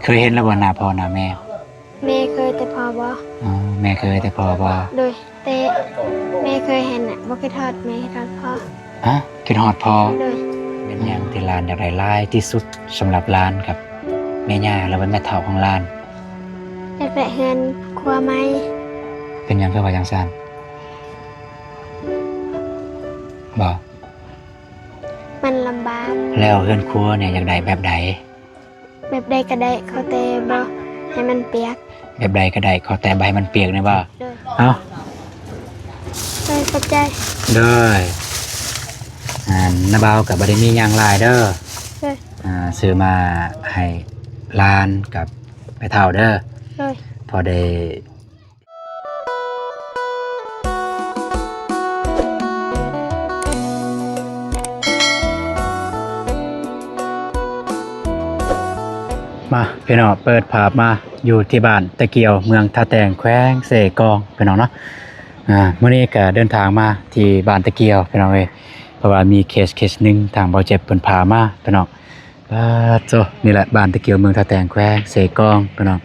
ເຄີຍເຫັນແລ້ວບໍ່ ໜ້າພໍ່ໜ້າແມ່? ແມ່ເຄີຍ ແຕ່ພໍ່ບໍ່. ອໍ ແມ່ເຄີຍ ແຕ່ພໍ່ບໍ່? ໂດຍ ແຕ່ແມ່ເຄີຍເຫັນນະ ບໍ່ຄິດຮອດແມ່ ຄິດຮອດພໍ່. ຮະ? ຄິດຮອດພໍ່? ໂດຍ. ເປັນຫຍັງທີ່ຫຼານຢາກໄດ້ຫຼາຍທີ່ສຸດ ສຳລັບຫຼານກັບແມ່ຍ່າ ຫຼືວ່າແມ່ເຖົ້າຂອງຫຼານ? ຢາກໄດ້ເຮືອນຄົວໃໝ່. ເປັນຫຍັງຄືວ່າຈັ່ງຊັ້ນ? ບໍ່ ມັນລຳບາກ. ແລ້ວເຮືອນຄົວນີ້ຢາກໄດ້ແບບໃດ? ແບບໃດກໍໄດ້ ຂໍແຕ່ບໍ່ໃຫ້ມັນປຽກ. ແບບໃດກໍໄດ້ ຂໍແຕ່ບໍ່ໃຫ້ມັນປຽກນີ້ບໍ່? ໂດຍ. ເອົ້າ ໂດຍ ຂອບໃຈ. ໂດຍ. ອ່າ ນ້າບ່າວກໍບໍ່ໄດ້ມີຫຍັງຫຼາຍເດີ. ໂດຍ. ອ່າ ຊື້ມາໃຫ້ຫຼານກັບແມ່ເຖົ້າເດີ. ໂດຍ. ພໍໄດ້ ມາ ພີ່ນ້ອງ ເປີດພາບມາຢູ່ທີ່ບ້ານຕະກ່ຽວ ເມືອງທ່າແຕງ ແຂວງເຊກອງ ພີ່ນ້ອງເນາະ. ອ່າ ມື້ນີ້ກໍເດີນທາງມາທີ່ບ້ານຕະກ່ຽວ ພີ່ນ້ອງເອີຍ ເພາະວ່າມີເຄສ ເຄສໜຶ່ງ ທາງບ່າວເຈັບເພິ່ນພາມາ ພີ່ນ້ອງ. ປາດໂທ້ ນີ້ແຫຼະ ບ້ານຕະກ່ຽວ ເມືອງທ່າແຕງ ແຂວງເຊກອງ ພີ່ນ້ອງ.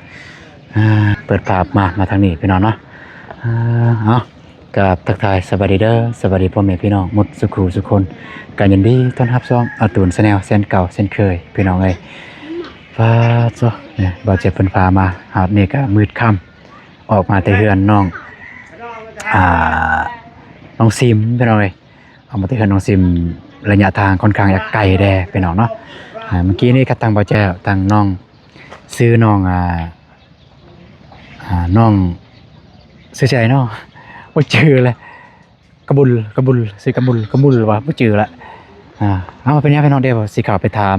ອ່າ ເປີດພາບມາ ມາທາງນີ້ ພີ່ນ້ອງເນາະ. ອ່າ ເອົາ ກາບທັກທາຍສະບາຍດີເດີ ສະບາຍດີພໍ່ແມ່ພີ່ນ້ອງໝົດສູ່ຄູ່ສູ່ຄົນ. ກໍຍິນດີຕ້ອນຮັບຊ່ອງອາຕູນ Channel ເຊັ່ນເກົ່າເຊັ່ນເຄີຍ ພີ່ນ້ອງເອີຍ. ປາດໂທ້ ນີ້ບ່າວເຈັບເພິ່ນພາມາ. ຮອດນີ້ກໍມືດຄ່ຳ ອອກມາແຕ່ເຮືອນນ້ອງ ອ່າ ນ້ອງຊິມ ພີ່ນ້ອງເອີຍ. ອອກມາແຕ່ເຮືອນນ້ອງຊິມ ໄລຍະທາງຄ່ອນຂ້າງຈະໄກແດ່ ພີ່ນ້ອງເນາະ. ອ່າ ເມື່ອກີ້ນີ້ກໍທັງບ່າວແຈັບ ທັງນ້ອງ ຊື່ນ້ອງ ອ່າ ອ່າ ນ້ອງ ຊື່ໃດເນາະ ບໍ່ຈື່ແລ້ວ ກະບຸນ ກະບຸນ ຊື່ກະບຸນ ກະບຸນຫວາ ບໍ່ຈື່ລະ. ອ່າ ເອົາ ບໍ່ເປັນຫຍັງ ພີ່ນ້ອງ ດຽວຊິເຂົ້າໄປຖາມ.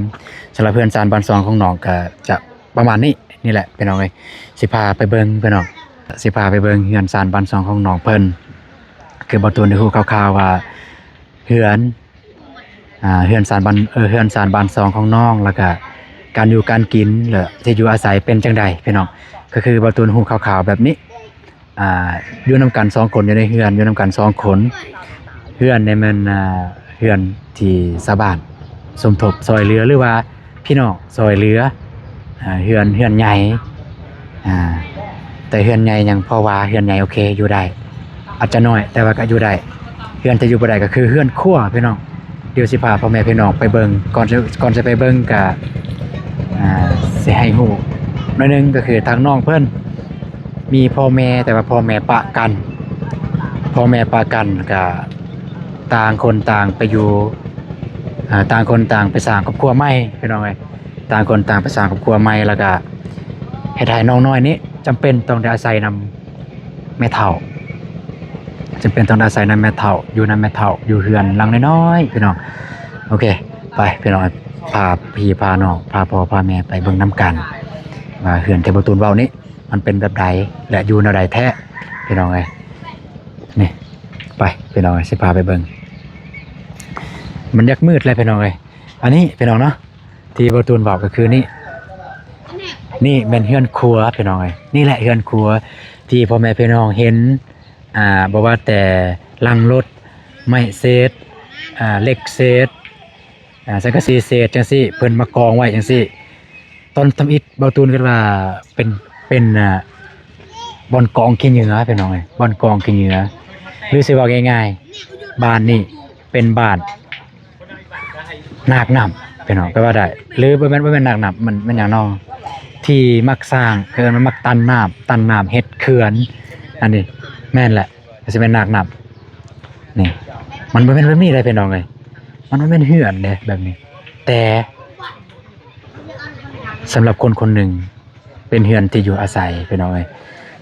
ສຳລັບເຮືອນຊານບ້ານຊ່ອງຂອງນ້ອງກໍຈະ ປະມານນີ້ ນີ້ແຫຼະ ພີ່ນ້ອງເອີຍ. ຊິພາໄປເບິ່ງ ພີ່ນ້ອງ ຊິພາໄປເບິ່ງເຮືອນຊານບ້ານຊ່ອງຂອງນ້ອງເພິ່ນ. ຄືບ່າວຕູນໄດ້ຮູ້ຄ່າວໆວ່າ ເຮືອນ ອ່າ ເຮືອນຊານບ້ານ ເອີ ເຮືອນຊານບ້ານຊ່ອງຂອງນ້ອງ ແລ້ວກະການຢູ່ການກິນ ແລະ ທີ່ຢູ່ອາໄສເປັນຈັ່ງໃດ ພີ່ນ້ອງ. ກໍຄືບ່າວຕູນຮູ້ຄ່າວໆແບບນີ້. ອ່າ ຢູ່ນຳກັນສອງຄົນ ຢູ່ໃນເຮືອນ ຢູ່ນຳກັນສອງຄົນ. ເຮືອນນີ້ແມ່ນ ອ່າ ເຮືອນທີ່ຊາວບ້ານສົມທົບຊ່ອຍເຫຼືອ ຫຼືວ່າພີ່ນ້ອງຊ່ອຍເຫຼືອ. ອ່າ ເຮືອນ ເຮືອນໃຫຍ່ ອ່າ ແຕ່ເຮືອນໃຫຍ່ຍັງພໍວ່າ ເຮືອນໃຫຍ່ໂອເຄ ຢູ່ໄດ້ ອາດຈະນ້ອຍ ແຕ່ວ່າກໍຢູ່ໄດ້. ເຮືອນທີ່ຢູ່ບໍ່ໄດ້ກໍຄືເຮືອນຄົວ ພີ່ນ້ອງ. ດຽວຊິພາພໍ່ແມ່ພີ່ນ້ອງໄປເບິ່ງ. ກ່ອນ ກ່ອນຈະໄປເບິ່ງກະ ອ່າ ຊິໃຫ້ຮູ້ໜ້ອຍໜຶ່ງ ກໍຄືທາງນ້ອງເພິ່ນມີພໍ່ແມ່ ແຕ່ວ່າພໍ່ແມ່ປະກັນ ພໍ່ແມ່ປະກັນ ກະຕ່າງຄົນຕ່າງໄປຢູ່ ອ່າ ຕ່າງຄົນຕ່າງໄປສ້າງຄອບຄົວໃໝ່ ພີ່ນ້ອງເອີຍ. ຕ່າງຄົນຕ່າງໄປສ້າງຄອບຄົວໃໝ່ ແລ້ວກະເຮັດໃຫ້ນ້ອງນ້ອຍນີ້ຈຳເປັນຕ້ອງໄດ້ອາໄສນຳ ແມ່ເຖົ້າ ຈຳເປັນຕ້ອງໄດ້ອາໄສນຳແມ່ເຖົ້າ ຢູ່ນຳແມ່ເຖົ້າ ຢູ່ເຮືອນຫຼັງນ້ອຍໆ ພີ່ນ້ອງ. ໂອເຄ ໄປ ພີ່ນ້ອງ ພາພີ່ພານ້ອງ ພາພໍ່ພາແມ່ໄປເບິ່ງນຳກັນ ວ່າເຮືອນທີ່ບ່າວຕູນເວົ້ານີ້ ມັນເປັນແບບໃດ ແລະ ຢູ່ແນວໃດແທ້ ພີ່ນ້ອງເອີຍ. ນີ້ ໄປ ພີ່ນ້ອງເອີຍ ຊິພາໄປເບິ່ງ. ມັນຢາກມືດແລ້ວ ພີ່ນ້ອງເອີຍ. ອັນນີ້ ພີ່ນ້ອງເນາະ ທີ່ບ່າວຕູນເວົ້າກໍຄືນີ້ ນີ້ແມ່ນເຮືອນຄົວ ພີ່ນ້ອງເອີຍ. ນີ້ແຫຼະເຮືອນຄົວທີ່ພໍ່ແມ່ພີ່ນ້ອງເຫັນ ອ່າ ບໍ່ວ່າແຕ່ຫຼັງລົດ ໄມ້ເສດ ອ່າ ເຫຼັກເສດ ອ່າ ສັງກະສີເສດຈັ່ງຊີ້ ເພິ່ນມາກອງໄວ້ຈັ່ງຊີ້. ຕອນທຳອິດບ່າວຕູນຄິດວ່າເປັນ ເປັນ ອ່າ ບ່ອນກອງຂີ້ເຫຍື້ອ ພີ່ນ້ອງເອີຍ ບ່ອນກອງຂີ້ເຫຍື້ອ ຫຼືຊິເວົ້າງ່າຍໆ ບ້ານນີ້ເປັນບ້ານນາກນ້ຳ ພີ່ນ້ອງ ກໍວ່າໄດ້. ຫຼືບໍ່ແມ່ນ ບໍ່ແມ່ນນາກນ້ຳ ມັນແມ່ນຫຍັງເນາະ ທີ່ມັກສ້າງ ເອີ້ນວ່າມັກຕັນນ້ຳ ຕັນນ້ຳເຮັດເຂື່ອນ. ອັນນີ້ແມ່ນແຫຼະ ກໍຊິແມ່ນນາກນ້ຳ. ນີ້ ມັນບໍ່ແມ່ນແບບນີ້ເດ້ ພີ່ນ້ອງເອີຍ ມັນບໍ່ແມ່ນເຮືອນເດ້ແບບນີ້ ແຕ່ ສຳລັບຄົນຄົນໜຶ່ງ ເປັນເຮືອນທີ່ຢູ່ອາໄສ ພີ່ນ້ອງເອີຍ.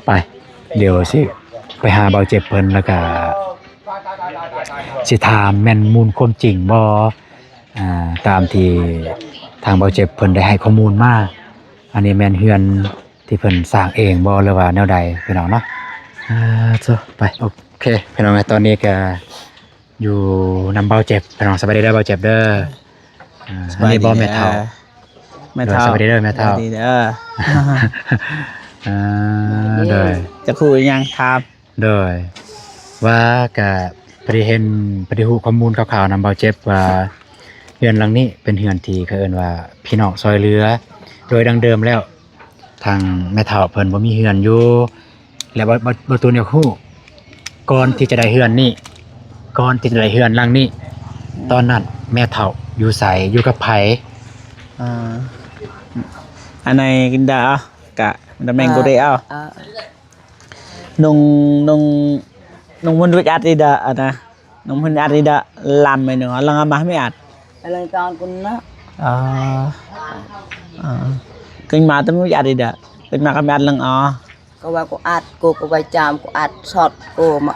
ໄປ ດຽວຊິໄປຫາບ່າວເຈັບເພິ່ນ ແລ້ວກະຊິຖາມແມ່ນມູນຄວາມຈິງບໍ່ ອ່າ ຕາມທີ່ທາງບ່າວເຈັບເພິ່ນໄດ້ໃຫ້ຂໍ້ມູນມາ. ອັນນີ້ແມ່ນເຮືອນທີ່ເພິ່ນສ້າງເອງບໍ່ ຫຼືວ່າແນວໃດ ພີ່ນ້ອງເນາະ. ອ່າ ໂທ້ ໄປ ໂອເຄ ພີ່ນ້ອງເອີຍ ຕອນນີ້ກະ ຢູ່ນຳບ່າວເຈັບ ພີ່ນ້ອງ. ສະບາຍດີເດີບ່າວເຈັບເດີ. ອ່າ ສະບາຍດີ ອັນນີ້ບໍ່ແມ່ເຖົ້າ ແມ່ເຖົ້າ ສະບາຍດີເດີແມ່ເຖົ້າ ສະບາຍດີເດີ. ອ່າ ໂດຍ ຈະຄຸຍຫຍັງຖາມ. ໂດຍ ວ່າກະພໍດີເຫັນ ພໍດີຮູ້ຂໍ້ມູນຄ່າວໆນຳບ່າວເຈັບວ່າ ເຮືອນຫຼັງນີ້ເປັນເຮືອນທີ່ເຂົາເອີ້ນວ່າພີ່ນ້ອງຊ່ອຍເຫຼືອ ໂດຍດັ້ງເດີມແລ້ວ ທາງແມ່ເຖົ້າເພິ່ນບໍ່ມີເຮືອນຢູ່ ແລ້ວບໍ່ ບໍ່ ບໍ່ຕູນຢາກຮູ້ ກ່ອນທີ່ຈະໄດ້ເຮືອນນີ້ ກ່ອນທີ່ຈະໄດ້ເຮືອນຫຼັງນີ້ ຕອນນັ້ນແມ່ເຖົ້າຢູ່ໃສ ຢູ່ກັບໃຜ? ອ່າ ອັນໃນກິນດາເອົາ ກະດຳແມ່ງກູເດເອົາ ນຸ່ງ ນຸ່ງ ນຸ່ງມັນວິກອັດອີດາ ອັນນະ Nông Hân ắt đi đã làm mày nữa, lăng ama mi ắt. Lăng con con nó. Ờ. Ờ. Kinh mà tao mới ắt đi đã. Kinh mà kami ắt lăng o. Kau ba ku at, ku, ku ba cham, ku at sot, ku ma,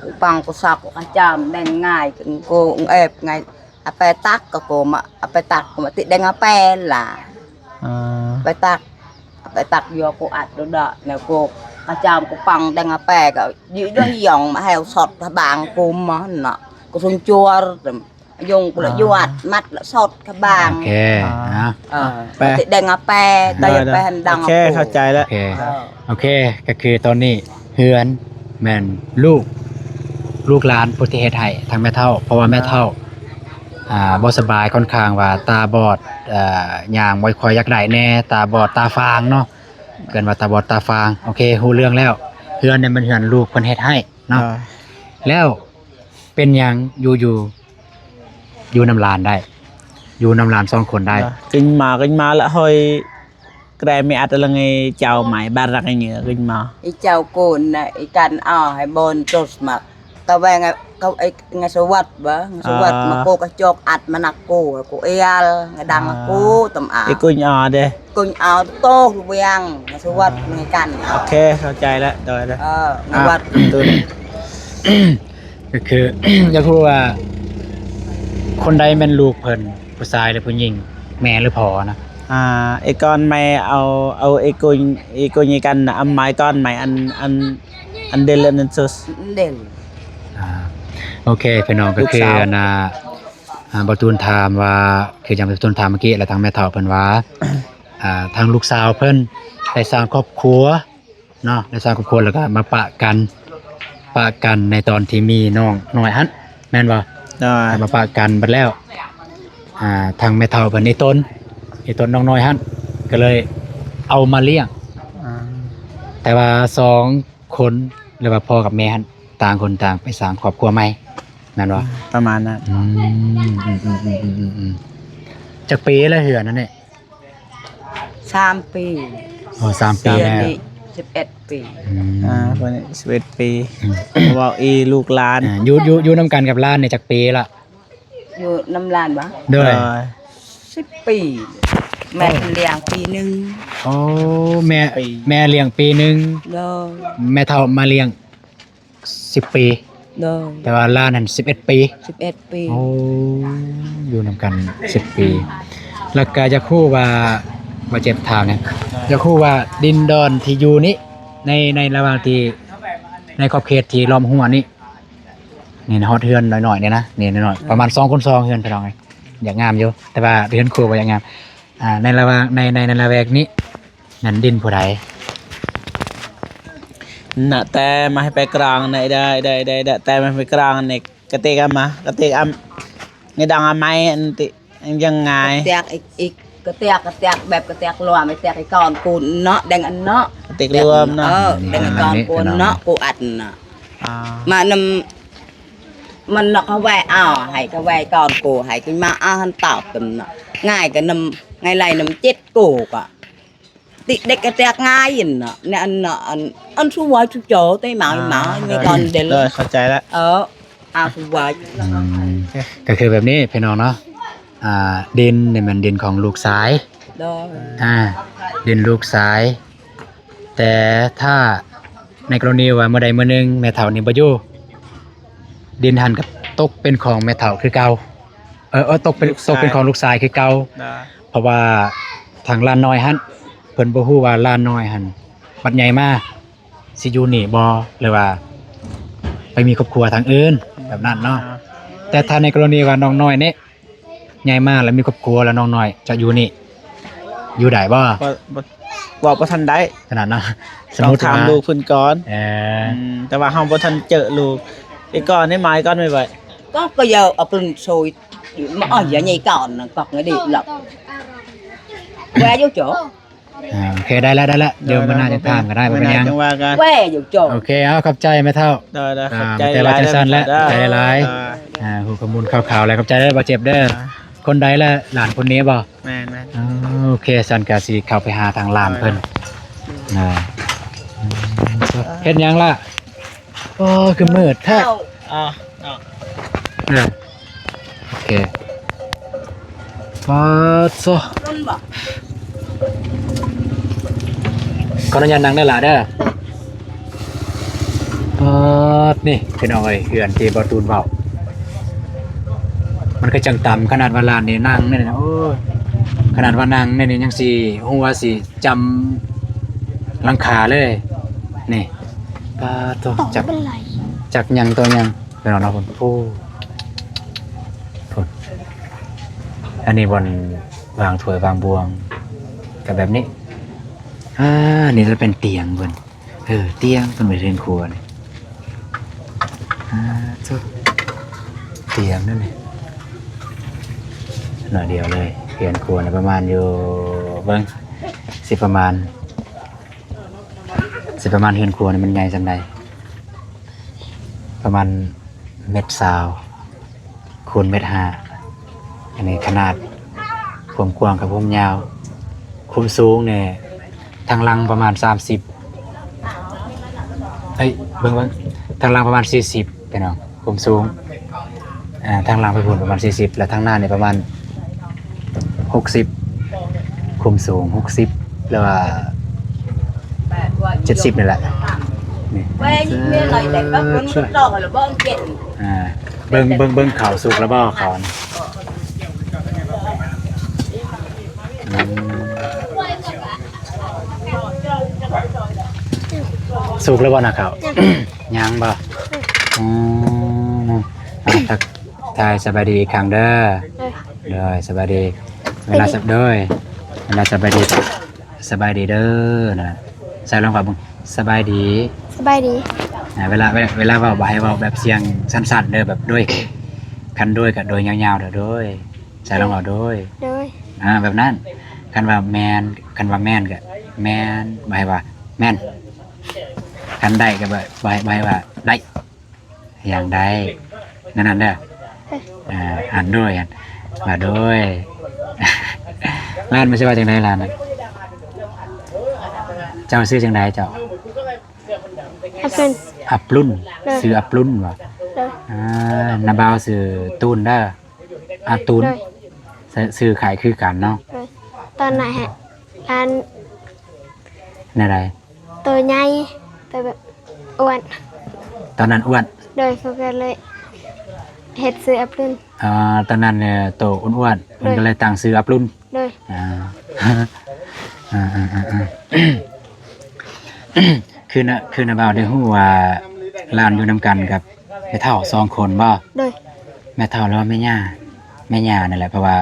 ku pang, ku sak, ku kacam, deng ngai, ku ep ngai. Ape tak ka ku ma, ape tak ku ma, ti deng ape la. Ờ. Ape tak. Ape tak yo ku at do da, ne ku kacam ku pang deng ape ka, yu do yong ma heo sot ka bang ku ma na. Ku sung chuar, yong ku la yuat, mat la sot ka bang. ໂອເຄ ອ່າ ເອີ ໄປ ຕິແດງອາແປ ໄດ້ ໄປ ໄປ ໃຫ້ມັນດັງ ໂອເຄ ອອກ ເຂົ້າໃຈແລ້ວ ໂອເຄ ເອີ ໂອເຄ ກໍຄືຕອນນີ້ເຮືອນແມ່ນລູກ ລູກຫຼານຜູ້ທີ່ເຮັດໃຫ້ທາງແມ່ເຖົ້າ ເພາະວ່າແມ່ເຖົ້າ ອ່າ ບໍ່ສະບາຍ ຂ້ອນຂ້າງວ່າຕາບອດ ເອີ ຍ່າງບໍ່ຄ່ອຍຢາກໄດ້ແດ່ ຕາບອດຕາຟາງເນາະ ເອີ້ນວ່າຕາບອດຕາຟາງ ໂອເຄ ຮູ້ເລື່ອງແລ້ວ ເຮືອນນີ້ແມ່ນເຮືອນລູກເພິ່ນເຮັດໃຫ້ເນາະ ເອີ ແລ້ວເປັນຫຍັງຢູ່ໆ ຢູ່ນຳຫຼານໄດ້ ຢູ່ນຳຫຼານສອງຄົນໄດ້ ກຶງມາ ກຶງມາລະ ຫອຍ ກະໄດ້ແມ່ອັດລະ ໄງເຈົ້າໝາຍບາດລັກ ໄງເງືອ ກຶງມາ ອີເຈົ້າໂກນນະ ອີກັນເອົາໃຫ້ບ່ອນໂຕສະໝັກ ກະແວງ ກະໄອ້ ໄງສະຫວັດບະ ສະຫວັດ ມາໂກກະຈອກອັດມານັກໂກ ໂກເອຍລ ໄງດັງໂກຕຳອາ ອີກຸນອາເດ ກຸນອາໂຕແວງ ໄງສະຫວັດ ໄງກັນ ໂອເຄ ເຂົ້າໃຈແລ້ວ ໂດຍ ເອີ ສະຫວັດ ກໍຄື ຢາກຮູ້ວ່າຄົນໃດແມ່ນລູກເພິ່ນ ຜູ້ຊາຍ ຫຼື ຜູ້ຍິງ ແມ່ ຫຼື ພໍ່ນະ? ອ່າ ເອກອນແມ່ເອົາ ເອົາເອກຸນ ເອກຸນເອກັນນະ ອຳມາຍກອນແມ່ ອັນ ອັນ ອັນເດລ ອັນນັ້ນຊຸສ ເດລ ອ່າ ໂອເຄ ພີ່ນ້ອງ ກໍຄື ລູກສາວ ອັນນ່າ ອ່າ ບ່າວຕູນຖາມວ່າ ຄືຈັ່ງບ່າວຕູນຖາມເມື່ອກີ້ ແລ້ວທາງແມ່ເຖົ້າເພິ່ນວ່າ ອ່າ ທາງລູກສາວເພິ່ນໄດ້ສ້າງຄອບຄົວ ເນາະ ໄດ້ສ້າງຄອບຄົວແລ້ວກໍມາປະກັນ ປະກັນໃນຕອນທີ່ມີນ້ອງນ້ອຍຫັ້ນ ແມ່ນບໍ່? ໂດຍ ມາປະກັນເບິດແລ້ວ ອ່າ ທາງແມ່ເຖົ້າເພິ່ນອີ່ຕົນ ອີ່ຕົນນ້ອງນ້ອຍຫັ້ນ ກໍເລີຍເອົາມາລ້ຽງ ອ່າ ແຕ່ວ່າສອງຄົນ ຫຼືວ່າພໍ່ກັບແມ່ຫັ້ນ ຕ່າງຄົນຕ່າງໄປສ້າງຄອບຄົວໃໝ່ ແມ່ນບໍ່? ປະມານນັ້ນ ອືມ ຈັກປີແລ້ວເຮືອນນັ້ນນີ້? ສາມປີ ອໍ ສາມປີແລ້ວ ສິບເອັດປີ ອືມ ອ່າ ຄົນນີ້ສິບເອັດປີ ອືມ ເວົ້າອີລູກຫຼານ ອ່າ ຢູ່ ຢູ່ ຢູ່ນຳກັນກັບຫຼານນີ້ຈັກປີລະ? ຢູ່ນຳຫຼານບໍ່? ໂດຍ ສິບປີ ແມ່ເພິ່ນລ້ຽງປີໜຶ່ງ ໂອ້ ແມ່ ແມ່ລ້ຽງປີໜຶ່ງ ໂດຍ ແມ່ເຖົ້າມາລ້ຽງ ສິບປີ ໂດຍ ແຕ່ວ່າຫຼານຫັ້ນສິບເອັດປີ ສິບເອັດປີ ໂອ້ ຢູ່ນຳກັນສິບປີ ແລ້ວກະຢາກຮູ້ວ່າ ວ່າເຈັບຖາມແດ່ ຢາກຮູ້ວ່າດິນດອນທີ່ຢູ່ນີ້ ໃນ ໃນລະຫວ່າງທີ່ ໃນຂອບເຂດທີ່ລ້ອມຮົ້ວນີ້ ນີ້ນະ ຮອດເຮືອນໜ້ອຍໆນີ້ນະ ນີ້ໜ້ອຍໆ ປະມານສອງຄູນສອງເຮືອນ ພີ່ນ້ອງເອີຍ ຢາກງາມຢູ່ ແຕ່ວ່າເຮືອນຄົວບໍ່ຢາກງາມ ອ່າ ໃນລະຫວ່າງ ໃນ ໃນ ໃນລະແວກນີ້ ແມ່ນດິນຜູ້ໃດ? ນະແຕ່ມາໃຫ້ໄປກຣາງໃນ ໄດ້ ໄດ້ ໄດ້ ໄດ້ ແຕ່ມາໃຫ້ໄປກຣາງໃນ ກະເຕກອາມາ ກະເຕກອາມ ໃນດັງອາໄມອັນຕິ ຍັງງ່າຍ ກະເຕກອີກ ກະເຕກ ກະເຕກແບບກະເຕກລວມ ກະເຕກໄອ້ກອນກູນເນາະ ແດງອັນເນາະ ກະເຕກລວມເນາະ ເອີ ແດງໄອ້ກອນກູນເນາະ ກູອັດນະ ອ່າ ມານຳ ມັນນະ ເຂົາໄວ້ເອົາ ໃຫ້ເຂົາໄວ້ກ່ອນໂກ ໃຫ້ຂຶ້ນມາເອົາຫັ້ນຕອບກັນນະ ງ່າຍກະນຳ ງ່າຍໄລ່ນຳເຈັດໂກກະ ຕິເດັກກະແຕກງ່າຍນະ ໃນອັນນະ ອັນ ອັນສວຍທຸກໂຈ ແຕ່ໝາ ອ່າ ໝາ ມີຕອນເດລ ເອີ ເຂົ້າໃຈລະ ເອີ ອາສວຍ ອືມ ກະຄືແບບນີ້ພີ່ນ້ອງເນາະ ອ່າ ດິນນີ້ແມ່ນດິນຂອງລູກຊາຍ ໂດຍ ອ່າ ດິນລູກຊາຍ ແຕ່ຖ້າໃນກໍລະນີວ່າມື້ໃດມື້ໜຶ່ງແມ່ເຖົ້ານີ້ບໍ່ຢູ່ ດິນຫັ້ນກໍຕົກເປັນຂອງແມ່ເຖົ້າຄືເກົ່າ ເອີ ເອີ ຕົກເປັນ ລູກຊາຍ ຕົກເປັນຂອງລູກຊາຍຄືເກົ່າ ເພາະວ່າທາງຫຼານນ້ອຍຫັ້ນ ເພິ່ນບໍ່ຮູ້ວ່າຫຼານນ້ອຍຫັ້ນບັດໃຫຍ່ມາຊິຢູ່ນີ້ບໍ່ ຫຼືວ່າໄປມີຄອບຄົວທາງອື່ນ ແບບນັ້ນເນາະ ແຕ່ຖ້າໃນກໍລະນີວ່ານ້ອງນ້ອຍນີ້ ໃຫຍ່ມາແລ້ວມີຄອບຄົວແລ້ວ ນ້ອງນ້ອຍຈະຢູ່ນີ້ ຢູ່ໄດ້ບໍ່? ບໍ່ ບໍ່ ເວົ້າບໍ່ທັນໄດ້ ຂະໜາດນັ້ນ ສະມຸດວ່າ ຕ້ອງຖາມລູກເພິ່ນກ່ອນ ເອີ ອືມ ແຕ່ວ່າເຮົາບໍ່ທັນເຈີລູກ ໄປກ່ອນໄດ້ໝາຍກ່ອນໄວໆ ກໍ ກໍຢ່າເອົາເພິ່ນໂຊຍ ມາເອົາຢ່າໃຫຍ່ກ່ອນ ກໍງະດີລະ ແວ່ຢູ່ຈໍ. ອ່າ ໂອເຄ ໄດ້ແລ້ວ ໄດ້ແລ້ວ ດຽວມື້ໜ້າຈັ່ງຖາມກໍໄດ້ ບໍ່ເປັນຫຍັງ ແວ່ຢູ່ເຈົ້າ. ໂອເຄ ເອົາ ຂອບໃຈແມ່ເຖົ້າ. ໂດຍໆ ອ່າ ຂອບໃຈ ແຕ່ວ່າຈັ່ງຊັ້ນແຫຼະ ຂອບໃຈຫຼາຍໆ. ອ່າ ຮູ້ຂໍ້ມູນຄ່າວໆແລ້ວ ຂອບໃຈເດີ ບໍ່ເຈັບເດີ. ອ່າ ຄົນໃດລະ ຫຼານຄົນນີ້ບໍ່? ແມ່ນໆ. ອໍ ໂອເຄ ຊັ້ນກະຊິເຂົ້າໄປຫາທາງຫຼານເພິ່ນ. ໂດຍ ອ່າ ເຮັດຫຍັງລະ? ອໍ ຄືມືດແທ້. ເອົາ ເອົາ ເອີ ໂອເຄ ປາດໂທ້ ຂໍອະນຸຍາດນັ່ງເດີຫຼ້າເດີ. ປາດ ນີ້ພີ່ນ້ອງເອີຍ ເຮືອນທີ່ບ່າວຕູນເວົ້າ ມັນກໍຈັ່ງຕ່ຳ ຂະໜາດວ່າຫຼານນີ້ນັ່ງນີ້ນະ ໂອ້ຍ ຂະໜາດວ່ານັ່ງນີ້ຍັງຊິ ຫົວຊິຈຳຫຼັງຄາເລີຍ ນີ້. ປາດໂທ້ ຈັກ ຈັກຫຍັງຕໍ່ຫຍັງ ພີ່ນ້ອງເນາະ. ພຸ້ນ ພຸ້ນ ອັນນີ້ບ່ອນວາງຖ້ວຍວາງບ່ວງ ກໍແບບນີ້. ອ່າ ນີ້ຈະເປັນຕຽງເພິ່ນ ເອີ ຕຽງເພິ່ນໄວ້ເທິງຄົວນີ້. ອ່າ ໂທ້ ຕຽງນັ້ນນີ້ ໜ້ອຍດຽວເລີຍ. ເຮືອນຄົວນີ້ປະມານຢູ່ ເບິ່ງ ຊິປະມານ ຊິປະມານ ເຮືອນຄົວນີ້ມັນໃຫຍ່ສ່ຳໃດ? ປະມານເມັດຊາວ ຄູນເມັດຫ້າ. ອັນນີ້ຂະໜາດຄວາມກວ້າງກັບຄວາມຍາວ. ຄວາມສູງນີ້ ທາງຫຼັງປະມານສາມສິບ ເອີຍ ເບິ່ງໆ ທາງຫຼັງປະມານສີ່ສິບ ພີ່ນ້ອງ ຄວາມສູງ. ອ່າ ທາງຫຼັງໄປພຸ້ນປະມານສີ່ສິບ ແລ້ວທາງໜ້ານີ້ປະມານຫົກສິບ ຄວາມສູງຫົກສິບ ຫຼືວ່າເຈັດສິບນີ້ແຫຼະ. ນີ້ ອ່າ ເບິ່ງ ເບິ່ງ ເບິ່ງເຂົ້າສຸກແລ້ວບໍ່ ເຂົ້າ ອືມ ສຸກແລ້ວບໍ່ນະເຂົ້າ? ຍັງ ຍັງບໍ່? ອືມ ອືມ ອ່າ ທັກທາຍສະບາຍດີອີກຄັ້ງເດີ. ໂດຍ ໂດຍ ສະບາຍດີ. ເວລາ ໂດຍ ເວລາສະບາຍດີ ສະບາຍດີເດີນະ. ໃສ່ລອງເວົ້າເບິ່ງ ສະບາຍດີ ສະບາຍດີ. ອ່າ ເວລາ ເວລາ ເວລາເວົ້າ ບໍ່ໃຫ້ເວົ້າແບບສຽງສັ້ນໆເດີ ແບບໂດຍ ຄັນໂດຍກໍໂດຍຍາວໆເດີ ໂດຍ. ໃສ່ລອງເວົ້າ ໂດຍ ໂດຍ ອ່າ ແບບນັ້ນ. ຄັນວ່າແມ່ນ ຄັນວ່າແມ່ນກໍແມ່ນ ບໍ່ໃຫ້ວ່າແມ່ນ. ຄັນໄດ້ກໍບໍ່ ບໍ່ໃຫ້ ບໍ່ໃຫ້ວ່າໄດ້ ຢ່າງໃດ ແນວນັ້ນເດີ. ເອີ ອ່າ ອ່ານ ໂດຍ ອ່ານວ່າ ໂດຍ. ຫຼານມັນຊິວ່າຈັ່ງໃດຫຼານນະ? ເຈົ້າຊື່ຈັ່ງໃດເຈົ້າ? ອັບລຸນ ອັບລຸນ. ໂດຍ ຊື່ອັບລຸນບໍ່? ໂດຍ ອ່າ ນ້າບ່າວຊື່ຕູນເດີ. ອາ ຕູນ ໂດຍ ຊື່ຄ້າຍຄືກັນເນາະ. ໂດຍ ຕອນນັ້ນຫະ ອັນ ແນວໃດ? ໂຕໃຫຍ່ ໂຕແບບອ້ວນ ຕອນນັ້ນອ້ວນ. ໂດຍ ເຂົາກໍເລີຍເຮັດຊື່ອັບລຸນ. ອ່າ ຕອນນັ້ນເອີ ໂຕອ້ວນໆ ເພິ່ນ ໂດຍ ກໍເລີຍຕັ້ງຊື່ອັບລຸນ. ໂດຍ ອ່າ ອ່າໆໆ ຄືນະ ຄືນະບ່າວໄດ້ຮູ້ວ່າຫຼານຢູ່ນຳກັນກັບແມ່ເຖົ້າສອງຄົນບໍ່? ໂດຍ ແມ່ເຖົ້າ ຫຼືວ່າແມ່ຍ່າ? ແມ່ຍ່ານັ້ນແຫຼະ ເພາະວ່າ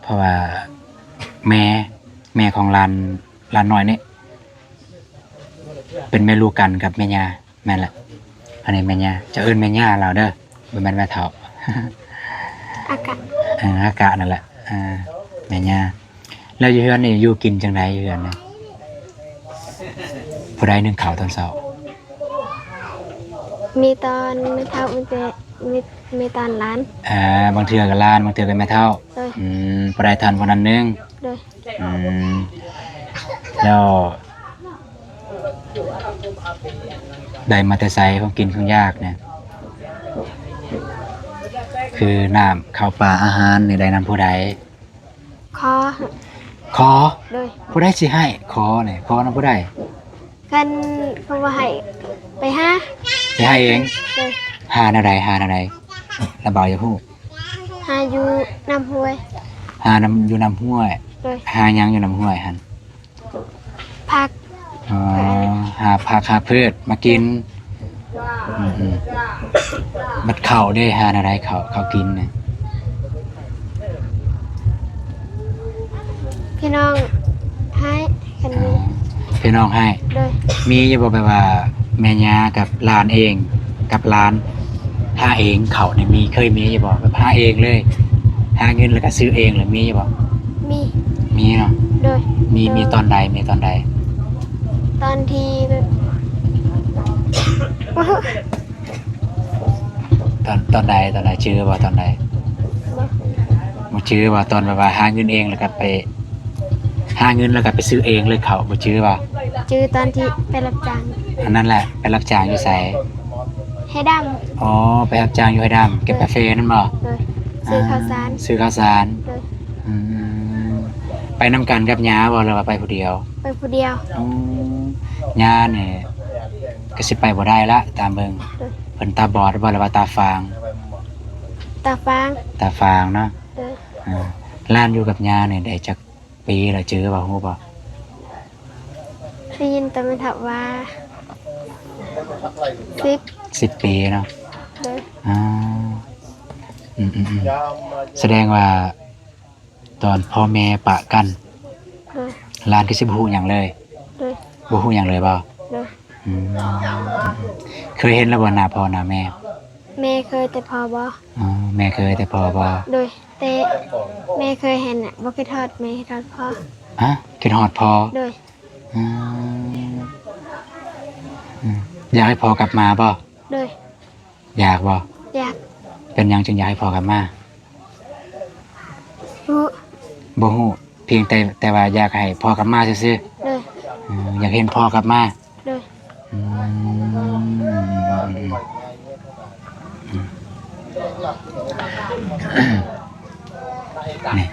ເພາະວ່າແມ່ ແມ່ຂອງຫຼານ ຫຼານນ້ອຍນີ້ ເປັນແມ່ລູກກັນກັບແມ່ຍ່າ. ແມ່ນແຫຼະ ອັນນີ້ແມ່ຍ່າ. ເຈົ້າເອີ້ນແມ່ຍ່າລາວເດີ ບໍ່ແມ່ນແມ່ເຖົ້າ. ອາກະ ເອີ ອາກະນັ້ນແຫຼະ ອ່າ ແມ່ຍ່າ. ແລ້ວຢູ່ເຮືອນນີ້ຢູ່ກິນຈັ່ງໃດ? ຢູ່ເຮືອນນີ້ ຜູ້ໃດໜຶ້ງເຂົ້າຕອນເຊົ້າ? ມີຕອນແມ່ເຖົ້າ ມີແຕ່ ມີ ມີຕອນຫຼານ. ອ່າ ບາງເທື່ອກໍຫຼານ ບາງເທື່ອກໍແມ່ເຖົ້າ. ໂດຍ ອືມ ຜູ້ໃດທັນຜູ້ນັ້ນໜຶ້ງ. ໂດຍ ອືມ ແລ້ວໄດ້ມາແຕ່ໃສ ຂອງກິນຂອງຢາກນີ້? ຄືນ້ຳເຂົ້າປາອາຫານນີ້ໄດ້ນຳຜູ້ໃດ? ຂໍ ຂໍ. ໂດຍ ຜູ້ໃດຊິໃຫ້? ຂໍນີ້ ຂໍນຳຜູ້ໃດ? ຄັນເຂົາບໍ່ໃຫ້ ໄປຫາ ໄປຫາເອງ. ໂດຍ ຫາແນວໃດ? ຫາແນວໃດ? ລະບ່າວຢາກຮູ້. ຫາຢູ່ນ້ຳຫ້ວຍ. ຫານຳ ຢູ່ນ້ຳຫ້ວຍ. ໂດຍ ຫາຫຍັງຢູ່ນ້ຳຫ້ວຍຫັ້ນ? ຜັກ. ອໍ ຫາຜັກຫາພືດມາກິນ. ອືມໆ ບັດເຂົ້າເດ ຫາແນວໃດເຂົ້າ ເຂົ້າກິນນະ? ພີ່ນ້ອງໃຫ້ ຄັນມີ. ອໍ ພີ່ນ້ອງໃຫ້. ໂດຍ ມີຢູ່ບໍ່ ແບບວ່າແມ່ຍ່າກັບຫຼານເອງ ກັບຫຼານຫາເອງເຂົ້ານີ້ ມີ ເຄີຍມີຢູ່ບໍ່? ແບບຫາເອງເລີຍ ຫາເງິນແລ້ວກໍຊື້ເອງເລີຍ ມີຢູ່ບໍ່? ມີ ມີເນາະ. ໂດຍ ມີ ມີຕອນໃດ ມີຕອນໃດ? ຕອນທີ່ແບບ ຕອນ ຕອນໃດ ຕອນໃດ ຈື່ບໍ່ ຕອນໃດ? ບໍ່ ບໍ່ຈື່ບໍ່? ຕອນແບບວ່າຫາເງິນເອງ ແລ້ວກໍໄປ ຫາເງິນແລ້ວກໍໄປຊື້ເອງເລີຍເຂົ້າ ບໍ່ຈື່ບໍ່? ຈື່ຕອນທີ່ໄປຮັບຈ້າງ. ອັນນັ້ນແຫຼະ ໄປຮັບຈ້າງຢູ່ໃສ? ໄຮ່ດຳ. ອໍ ໄປຮັບຈ້າງຢູ່ໄຮ່ດຳ ເກັບກາເຟນັ້ນບໍ່? ໂດຍ. ຊື້ເຂົ້າສານ. ອາ ຊື້ເຂົ້າສານ. ໂດຍ. ອືມ ໄປນຳກັນກັບຍ່າບໍ່ ຫຼືວ່າໄປຜູ້ດຽວ? ໄປຜູ້ດຽວ. ອືມ ຍ່ານີ້ກໍຊິໄປບໍ່ໄດ້ລະ ຕາມເບິ່ງ. ໂດຍ. ເພິ່ນຕາບອດບໍ່ ຫຼືວ່າຕາຟາງ? ຕາຟາງ. ຕາຟາງເນາະ. ໂດຍ. ອາ ຫຼານຢູ່ກັບຍ່ານີ້ໄດ້ຈັກປີລະ ຈື່ບໍ່ ຮູ້ບໍ່? ໄດ້ຍິນແຕ່ແມ່ເຖົ້າວ່າ ສິບ ສິບປີເນາະ. ໂດຍ. ອາ ອືມໆໆ ສະແດງວ່າຕອນພໍ່ແມ່ປະກັນ ໂດຍ ຫຼານກໍຊິບໍ່ຮູ້ຫຍັງເລີຍ. ໂດຍ. ບໍ່ຮູ້ຫຍັງເລີຍບໍ່? ໂດຍ. ອືມ ເຄີຍເຫັນແລ້ວບໍ່ ໜ້າພໍ່ໜ້າແມ່? ແມ່ເຄີຍ ແຕ່ພໍ່ບໍ່. ອໍ ແມ່ເຄີຍ ແຕ່ພໍ່ບໍ່. ໂດຍ. ແຕ່ແມ່ເຄີຍເຫັນ ບໍ່ຄິດຮອດແມ່ ຄິດຮອດພໍ່. ຮະ? ຄິດຮອດພໍ່? ໂດຍ. ອືມ ອືມ ຢາກໃຫ້ພໍ່ກັບມາບໍ່? ໂດຍ. ຢາກບໍ່? ຢາກ. ເປັນຫຍັງຈຶ່ງຢາກໃຫ້ພໍ່ກັບມາ? ບໍ່ ບໍ່ຮູ້ ພຽງແຕ່ ແຕ່ວ່າຢາກໃຫ້ພໍ່ກັບມາຊື່ໆ. ໂດຍ. ອືມ ຢາກເຫັນພໍ່ກັບມາ. ໂດຍ. ອືມ ອືມ ອືມ ອືມ ນີ້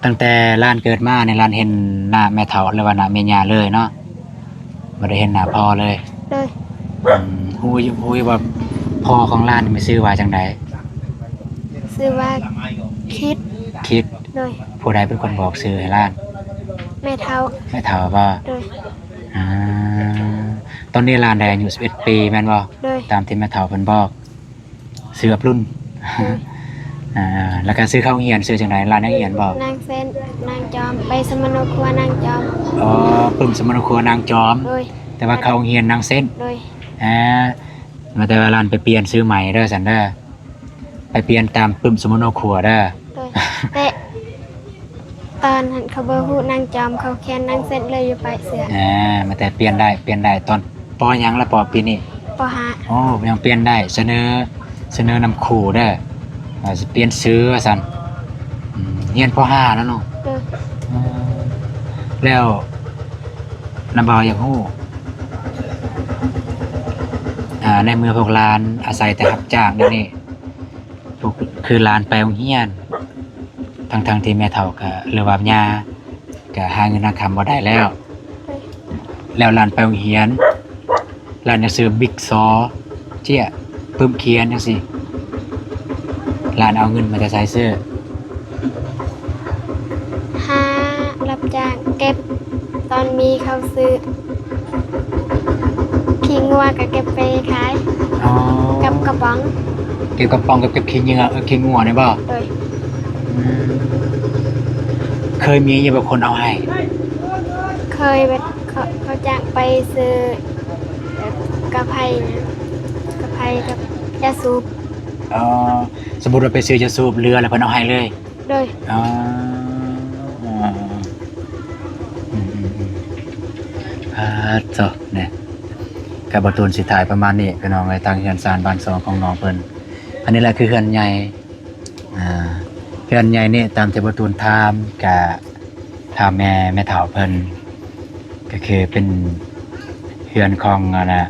ຕັ້ງແຕ່ຫຼານເກີດມານີ້ ຫຼານເຫັນໜ້າແມ່ເຖົ້າ ຫຼືວ່າໜ້າແມ່ຍ່າເລີຍເນາະ? ບໍ່ໄດ້ເຫັນໜ້າພໍ່ເລີຍ. ໂດຍ. ອືມ ຮູ້ຢູ່ ຮູ້ຢູ່ວ່າພໍ່ຂອງຫຼານນີ້ມີຊື່ວ່າຈັ່ງໃດ? ຊື່ວ່າຄິດ. ຄິດ. ໂດຍ. ຜູ້ໃດເປັນຄົນບອກຊື່ໃຫ້ຫຼານ? ແມ່ເຖົ້າ. ແມ່ເຖົ້າບໍ່? ໂດຍ. ອາ ຕອນນີ້ຫຼານໄດ້ອາຍຸສິບເອັດປີແມ່ນບໍ່? ໂດຍ. ຕາມທີ່ແມ່ເຖົ້າເພິ່ນບອກ. ຊື່ອັບລຸນ. ໂດຍ. ອາ ແລ້ວກໍຊື່ເຂົ້າໂຮງຮຽນຊື່ຈັ່ງໃດ? ຫຼານຍັງຮຽນບໍ່? ນາງເສັ້ນ ນາງຈອມ ໄປສະມະໂນຄົວນາງຈອມ. ອໍ ປຶ້ມສະມະໂນຄົວນາງຈອມ. ໂດຍ. ແຕ່ວ່າເຂົ້າໂຮງຮຽນນາງເສັ້ນ. ໂດຍ. ອາ ວ່າແຕ່ວ່າຫຼານໄປປ່ຽນຊື່ໃໝ່ເດີຊັ້ນເດີ ໄປປ່ຽນຕາມປຶ້ມສະມະໂນຄົວເດີ. ໂດຍ. ແຕ່ ຕອນນັ້ນເຂົາບໍ່ຮູ້ນາງຈອມ ເຂົາຂຽນນາງເສັ້ນເລີຍຢູ່ປາຍເສື້ອ. ອາ ມາແຕ່ປ່ຽນໄດ້ ປ່ຽນໄດ້ ຕອນ ປໍ ຫຍັງລະ ປໍ ປີນີ້? ປໍຫ້າ. ໂອ້ ຍັງປ່ຽນໄດ້ ສະເໜີ ສະເໜີນຳຄູເດີ ວ່າຊິປ່ຽນຊື່ວ່າຊັ້ນ. ອືມ ຮຽນປໍຫ້າແລ້ວເນາະ. ໂດຍ. ອືມ ແລ້ວນ້າບ່າວຢາກຮູ້ ອາ ໃນເມື່ອພວກຫຼານອາໄສແຕ່ຮັບຈ້າງແນວນີ້ ຄືຫຼານໄປໂຮງຮຽນ ທັງໆທີ່ແມ່ເຖົ້າກະ ຫຼືວ່າຍ່າກະຫາເງິນຫາຄຳບໍ່ໄດ້ແລ້ວ ແລ້ວຫຼານໄປໂຮງຮຽນ ຫຼານຈະຊື້ບິກຊໍ ເຈ້ຍ ປຶ້ມຂຽນຈັ່ງຊີ້ ຫຼານເອົາເງິນມາແຕ່ໃສຊື້? ຫາຮັບຈ້າງເກັບ ຕອນມີເຂົາຊື້ຂີ້ງົວກໍເກັບໄປຂາຍ. ອໍ ກັບກະປ໋ອງ. ເກັບກະປ໋ອງກັບເກັບຂີ້ເຫຍື້ອ ເອີ ຂີ້ງົວນີ້ບໍ່? ໂດຍ. ອືມ ເຄີຍມີຢູ່ບໍ່ຄົນເອົາໃຫ້? ເຄີຍ ແບບເຂົາ ເຂົາຈ້າງໄປຊື້ ແບບກະໄພນະ ກະໄພກັບຢາສູບ. ອໍ ສົມມຸດວ່າໄປຊື້ຢາສູບເຫຼືອແລ້ວເພິ່ນເອົາໃຫ້ເລີຍ? ໂດຍ. ອໍ ອືມໆໆ ອາ ໂທ້ ນີ້ ກະບໍ່ຕູນຊິຖ່າຍປະມານນີ້ ພີ່ນ້ອງເອີຍ ທາງເຮືອນຊານບ້ານຊ່ອງຂອງນ້ອງເພິ່ນ. ອັນນີ້ແຫຼະຄືເຮືອນໃຫຍ່ ອາ ເຮືອນໃຫຍ່ນີ້ ຕາມທີ່ບໍ່ຕູນຖາມ ກະຖາມແມ່ ແມ່ເຖົ້າເພິ່ນ ກະຄືເປັນເຮືອນຂອງ ອັນນະ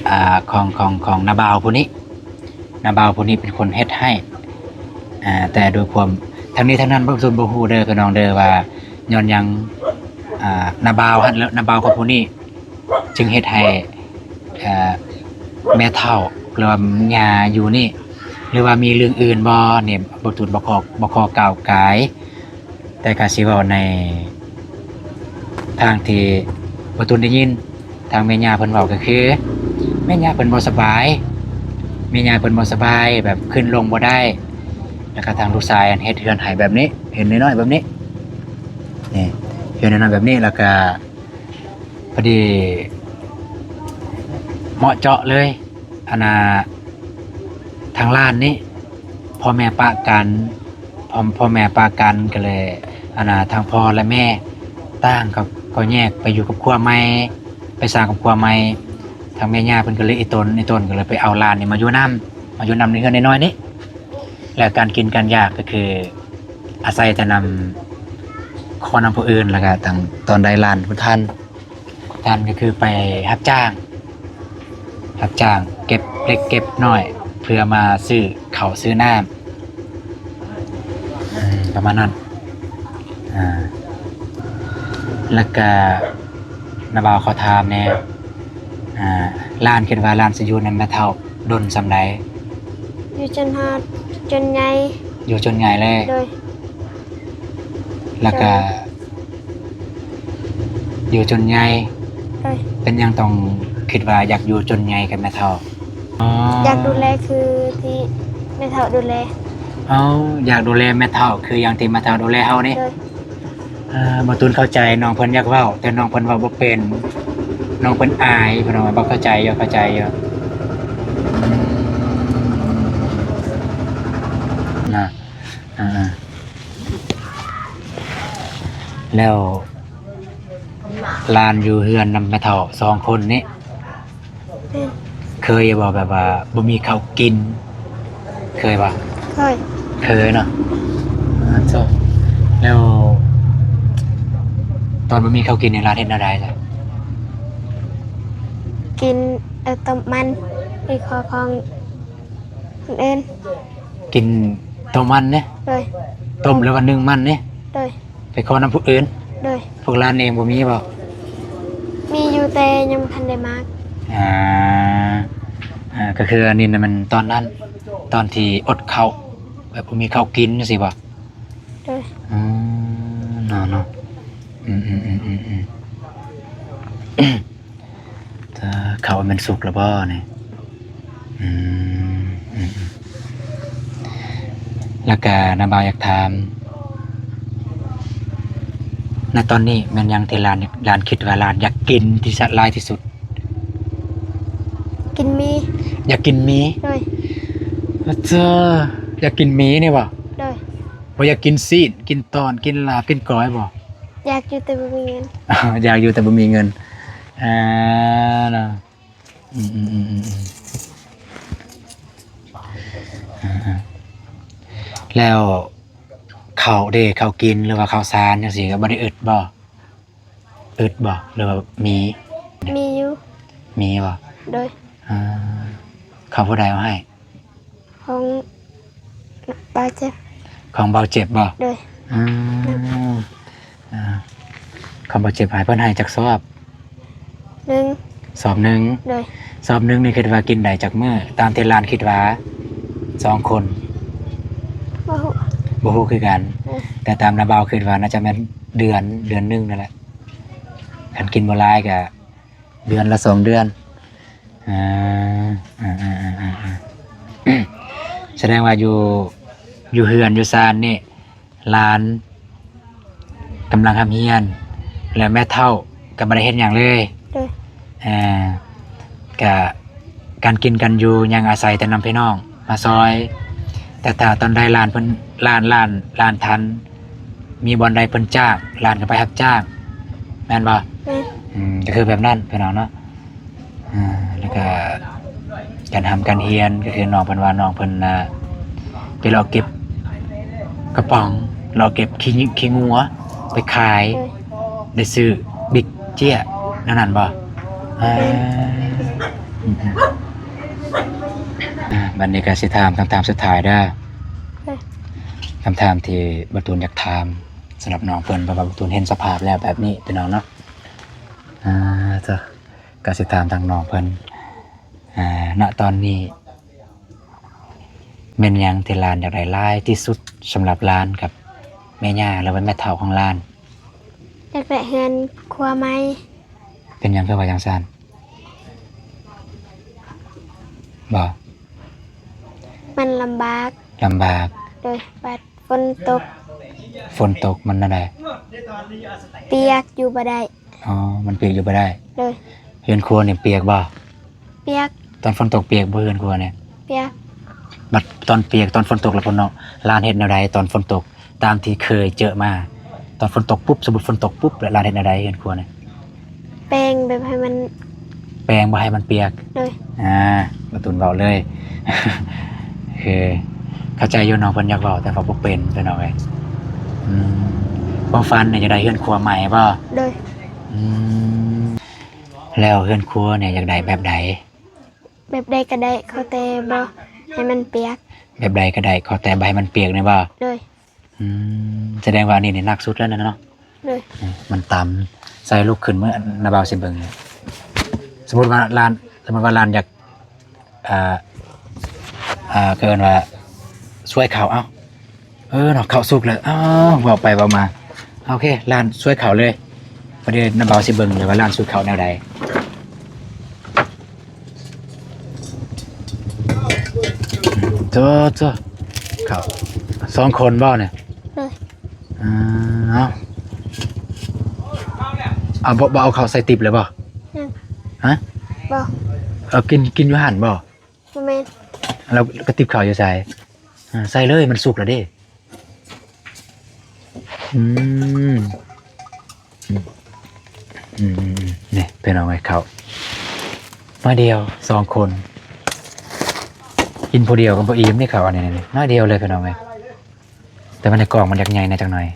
ອາ ຂອງ ຂອງ ຂອງນ້າບ່າວຜູ້ນີ້. ນ້າບ່າວຜູ້ນີ້ເປັນຄົນເຮັດໃຫ້ ອາ ແຕ່ໂດຍຄວາມ ທັງນີ້ທັງນັ້ນ ເບື້ອງຕົ້ນບໍ່ຮູ້ເດີພີ່ນ້ອງເດີ ວ່າຍ້ອນຫຍັງ ອາ ນ້າບ່າວຫັ້ນ ແລະ ນ້າບ່າວຂອງຜູ້ນີ້ຈຶ່ງເຮັດໃຫ້ ອາ ແມ່ເຖົ້າ ຫຼືວ່າຍ່າຢູ່ນີ້ ຫຼືວ່າມີເລື່ອງອື່ນບໍ່ນີ້ ບໍ່ຕູນບໍ່ຂໍ ບໍ່ຂໍກ່າວກາຍ. ແຕ່ກະຊິເວົ້າໃນທາງທີ່ບໍ່ຕູນໄດ້ຍິນ ທາງແມ່ຍ່າເພິ່ນເວົ້າກໍຄື ແມ່ຍ່າເພິ່ນບໍ່ສະບາຍ ແມ່ຍ່າເພິ່ນບໍ່ສະບາຍ ແບບຂຶ້ນລົງບໍ່ໄດ້ ແລ້ວກະທາງລູກຊາຍເຮັດເຮືອນໃຫ້ແບບນີ້ ເຮືອນນ້ອຍໆແບບນີ້ ນີ້ ເຮືອນນ້ອຍໆແບບນີ້ ແລ້ວກະພໍດີເໝາະເຈາະເລີຍ ອັນນ່າ ທາງຫຼານນີ້ ພໍ່ແມ່ປະກັນ ພໍ່ ພໍ່ແມ່ປາກັນ ກໍເລີຍ ອັນນ່າ ທັງພໍ່ ແລະ ແມ່ຕ່າງ ກໍ ກໍແຍກໄປຢູ່ຄອບຄົວໃໝ່ ໄປສ້າງຄອບຄົວໃໝ່. ທາງແມ່ຍ່າເພິ່ນກໍເລີຍ ອີ່ຕົນ ອີ່ຕົນກໍເລີຍໄປເອົາຫຼານນີ້ມາຢູ່ນຳ ມາຢູ່ນຳໃນເຮືອນນ້ອຍໆນີ້. ແລ້ວການກິນການຢາກກໍຄືອາໄສແຕ່ນຳ ຂໍນຳຜູ້ອື່ນ ແລ້ວກໍທາງຕອນໃດຫຼານບໍ່ທັນ ທ່ານກໍຄືໄປຮັບຈ້າງ ຮັບຈ້າງເກັບເລັກເກັບນ້ອຍ ເພື່ອມາຊື້ເຂົ້າຊື້ນ້ຳ ອືມ ປະມານນັ້ນ. ອ່າ ແລ້ວກະນ້າບ່າວຂໍຖາມແດ່ ອ່າ ຫຼານຄິດວ່າຫຼານຊິຢູ່ນຳແມ່ເຖົ້າດົນສ່ຳໃດ? ຢູ່ຈົນຮອດຈົນໃຫຍ່. ຢູ່ຈົນໃຫຍ່ເລີຍ? ໂດຍ. ແລ້ວກະ ຢູ່ຈົນໃຫຍ່. ໂດຍ. ເປັນຫຍັງຕ້ອງຄິດວ່າຢາກຢູ່ຈົນໃຫຍ່ກັບແມ່ເຖົ້າ? ອໍ ຢາກດູແລຄືທີ່ແມ່ເຖົ້າດູແລ. ເອົາ ຢາກດູແລແມ່ເຖົ້າຄືຢ່າງທີ່ແມ່ເຖົ້າດູແລເຮົານີ້. ໂດຍ. ອ່າ ບ່າວຕູນເຂົ້າໃຈນ້ອງເພິ່ນຢາກເວົ້າ ແຕ່ນ້ອງເພິ່ນເວົ້າບໍ່ເປັນ ນ້ອງເພິ່ນອາຍ ເພິ່ນວ່າບໍ່ເຂົ້າໃຈຢູ່ ເຂົ້າໃຈຢູ່ ນະ. ອ່າ ແລ້ວຫຼານຢູ່ເຮືອນນຳແມ່ເຖົ້າສອງຄົນນີ້ ແມ່ນ. ເຄີຍບໍ່ ແບບວ່າບໍ່ມີເຂົ້າກິນ ເຄີຍບໍ່? ເຄີຍ. ເຄີຍເນາະ. ອາ ແລ້ວຕອນບໍ່ມີເຂົ້າກິນນີ້ ຫຼານເຮັດແນວໃດລະ? ກິນ ເອີ ຕົ້ມມັນ ໄປຂໍຂອງຄົນອື່ນ. ກິນຕົ້ມມັນເດ້? ໂດຍ. ຕົ້ມ ຫຼືວ່າໜຶ້ງມັນເດ້? ໂດຍ. ໄປຂໍນຳຜູ້ອື່ນ? ໂດຍ. ພວກຫຼານເອງບໍ່ມີບໍ່? ມີຢູ່ ແຕ່ຍັງບໍ່ທັນໄດ້ໝາກ. ອ່າ ອ່າ ກໍຄືອັນນີ້ນະ ມັນຕອນນັ້ນ ຕອນທີ່ອົດເຂົ້າ ແບບບໍ່ມີເຂົ້າກິນຈັ່ງຊີ້ບໍ່? ໂດຍ. ອືມ ເນາະ ເນາະ. ອືມໆ ເຂົ້າມັນສຸກແລ້ວບໍ່ນີ້? ອືມ ອືມໆ ແລ້ວກະນ້າບ່າວຢາກຖາມ ນະຕອນນີ້ແມ່ນຫຍັງທີ່ຫຼານ ຫຼານຄິດວ່າຫຼານຢາກກິນທີ່ສຸດ ຫຼາຍທີ່ສຸດ? ກິນໝີ່. ຢາກກິນໝີ່? ໂດຍ. ອາເຈ້ ຢາກກິນໝີ່ນີ້ບໍ່? ໂດຍ. ບໍ່ຢາກກິນຊີ້ນ ກິນຕອນ ກິນລາບ ກິນກ້ອຍບໍ່? ຢາກຢູ່ແຕ່ບໍ່ມີເງິນ. ຢາກຢູ່ແຕ່ບໍ່ມີເງິນ. ອ່າ ເນາະ. ອືມໆໆ ແລ້ວເຂົ້າເດ ເຂົ້າກິນ ຫຼືວ່າເຂົ້າສານຈັ່ງຊີ້ ກໍບໍ່ໄດ້ອຶດບໍ່? ອຶດບໍ່ ຫຼືວ່າມີ? ມີຢູ່. ມີບໍ່? ໂດຍ. ອ່າ ເຂົ້າຜູ້ໃດເອົາໃຫ້? ຂອງບ່າວເຈັບ. ຂອງບ່າວເຈັບບໍ່? ໂດຍ. ອືມ ອ່າ ຂອງບ່າວເຈັບໃຫ້ ເພິ່ນໃຫ້ຈັກຊອບ? ໜຶ່ງ. ຊອບໜຶ່ງ. ໂດຍ. ຊອບໜຶ່ງນີ້ຄິດວ່າກິນໄດ້ຈັກມື້ ຕາມທີ່ຫຼານຄິດວ່າ? ສອງຄົນ. ບໍ່ຮູ້ ບໍ່ຮູ້ຄືກັນ. ເອີ ແຕ່ຕາມນ້າບ່າວຄິດວ່າໜ້າຈະແມ່ນເດືອນ ເດືອນໜຶ່ງນັ້ນແຫຼະ ຄັນກິນບໍ່ຫຼາຍກະ ເດືອນລະສອງເດືອນ. ອ່າ ອ່າໆ ສະແດງວ່າຢູ່ ຢູ່ເຮືອນຢູ່ຊານນີ້ ຫຼານກຳລັງຮ່ຳຮຽນ ແລະ ແມ່ເຖົ້າກໍບໍ່ໄດ້ເຮັດຫຍັງເລີຍ. ໂດຍ. ເອີ ກະການກິນການຢູ່ຍັງອາໄສແຕ່ນຳພີ່ນ້ອງມາຊ່ອຍ. ແຕ່ຖ້າຕອນໃດຫຼານເພິ່ນ ຫຼານ ຫຼານ ຫຼານທັນ ມີບ່ອນໃດເພິ່ນຈ້າງ ຫຼານກໍໄປຮັບຈ້າງ ແມ່ນບໍ່? ແມ່ນ. ອືມ ກໍຄືແບບນັ້ນພີ່ນ້ອງເນາະ. ອ່າ ແລ້ວກໍການຮ່ຳການຮຽນ ກໍຄືນ້ອງເພິ່ນວ່າ ນ້ອງເພິ່ນນະ ໄປເລາະເກັບກະປ໋ອງ ເລາະເກັບຂີ້ ຂີ້ງົວໄປຂາຍ ໂດຍ ໄດ້ຊື້ບິກເຈ້ຍ ແນວນັ້ນບໍ່? ອ່າ ແມ່ນ. ອືມໆ ອ່າ ບັດນີ້ກໍຊິຖາມຄຳຖາມສຸດທ້າຍເດີ. ໂດຍ. ຄຳຖາມທີ່ບ່າວຕູນຢາກຖາມສຳລັບນ້ອງເພິ່ນ ເພາະວ່າບ່າວຕູນເຫັນສະພາບແລ້ວແບບນີ້ ພີ່ນ້ອງເນາະ. ອ່າ ເຈົ້າ ກໍຊິຖາມທາງນ້ອງເພິ່ນ ອ່າ ນະຕອນນີ້ ແມ່ນຫຍັງທີ່ຫຼານຢາກໄດ້ຫຼາຍທີ່ສຸດ ສຳລັບຫຼານກັບແມ່ຍ່າ ຫຼືວ່າແມ່ເຖົ້າຂອງຫຼານ? ຢາກໄດ້ເຮືອນຄົວໃໝ່. ເປັນຫຍັງຄືວ່າຈັ່ງຊັ້ນ? ບໍ່ ມັນລຳບາກ. ລຳບາກ. ໂດຍ. ບັດຝົນຕົກ. ຝົນຕົກມັນແນວໃດ? ປຽກ ຢູ່ບໍ່ໄດ້. ອໍ ມັນປຽກຢູ່ບໍ່ໄດ້. ໂດຍ. ເຮືອນຄົວນີ້ປຽກບໍ່? ປຽກ. ຕອນຝົນຕົກປຽກບໍ່ເຮືອນຄົວນີ້? ປຽກ. ບັດຕອນປຽກ ຕອນຝົນຕົກລະພຸ້ນເນາະ ຫຼານເຮັດແນວໃດຕອນຝົນຕົກ ຕາມທີ່ເຄີຍເຈີມາ? ຕອນຝົນຕົກປຸບ ສົມມຸດຝົນຕົກປຸບ ແລ້ວຫຼານເຮັດແນວໃດເຮືອນຄົວນີ້? ແປງແບບໃຫ້ມັນ ແປງບໍ່ໃຫ້ມັນປຽກ. ໂດຍ. ອ່າ ບໍ່ຕຸນເວົ້າເລີຍ ຄືເຂົ້າໃຈຢູ່ ນ້ອງເພິ່ນຢາກເວົ້າ ແຕ່ເວົ້າບໍ່ເປັນ ພີ່ນ້ອງເອີຍ. ອືມ ຄວາມຝັນນີ້ຢາກໄດ້ເຮືອນຄົວໃໝ່ບໍ່? ໂດຍ. ອືມ ແລ້ວເຮືອນຄົວນີ້ຢາກໄດ້ແບບໃດ? ແບບໃດກໍໄດ້ ຂໍແຕ່ບໍ່ໃຫ້ມັນປຽກ. ແບບໃດກໍໄດ້ ຂໍແຕ່ບໍ່ໃຫ້ມັນປຽກນີ້ບໍ່? ໂດຍ. ອືມ ສະແດງວ່າອັນນີ້ນີ້ໜັກສຸດແລ້ວນະເນາະ. ໂດຍ. ອືມ ມັນຕຳ ໃສ່ລຸກຂຶ້ນເມືອ ນ້າບ່າວຊິເບິ່ງ. ສົມມຸດວ່າຫຼານ ສົມມຸດວ່າຫຼານຢາກ ອ່າ ອ່າ ເອີ້ນວ່າຊ່ວຍເຂົ້າ ເອົ້າ ເອີເນາະ ເຂົ້າສຸກແລ້ວ ອ້າວ ເວົ້າໄປເວົ້າມາ ໂອເຄ ຫຼານຊ່ວຍເຂົ້າເລີຍ. ພໍດີນ້າບ່າວຊິເບິ່ງເລີຍວ່າຫຼານຊ່ວຍເຂົ້າແນວໃດ. ໂຕ ໂຕ ເຂົ້າສອງຄົນບໍ່ນີ້? ໂດຍ. ອ່າ ເອົາ ເອົາ ບໍ່ ບໍ່ເອົາເຂົ້າໃສ່ຕິບເລີຍບໍ່? ຍັງ. ຮະ? ບໍ່. ເອົາ ກິນ ກິນຢູ່ຫັ້ນບໍ່? ບໍ່ແມ່ນ. ແລ້ວກະຕິບເຂົ້າຢູ່ໃສ? ອ່າ ໃສ່ເລີຍ ມັນສຸກແລ້ວເດ້. ອືມ ອືມ ອືມ ນີ້ພີ່ນ້ອງເອີຍ ເຂົ້າໜ້ອຍດຽວ ສອງຄົນ ກິນຜູ້ດຽວກໍບໍ່ອີ່ມເດ້ເຂົ້າອັນນີ້ ໜ້ອຍດຽວເລີຍພີ່ນ້ອງເອີຍ. ແຕ່ວ່າໃນກ່ອງມັນຢາກໃຫຍ່ແດ່ຈັກໜ່ອຍ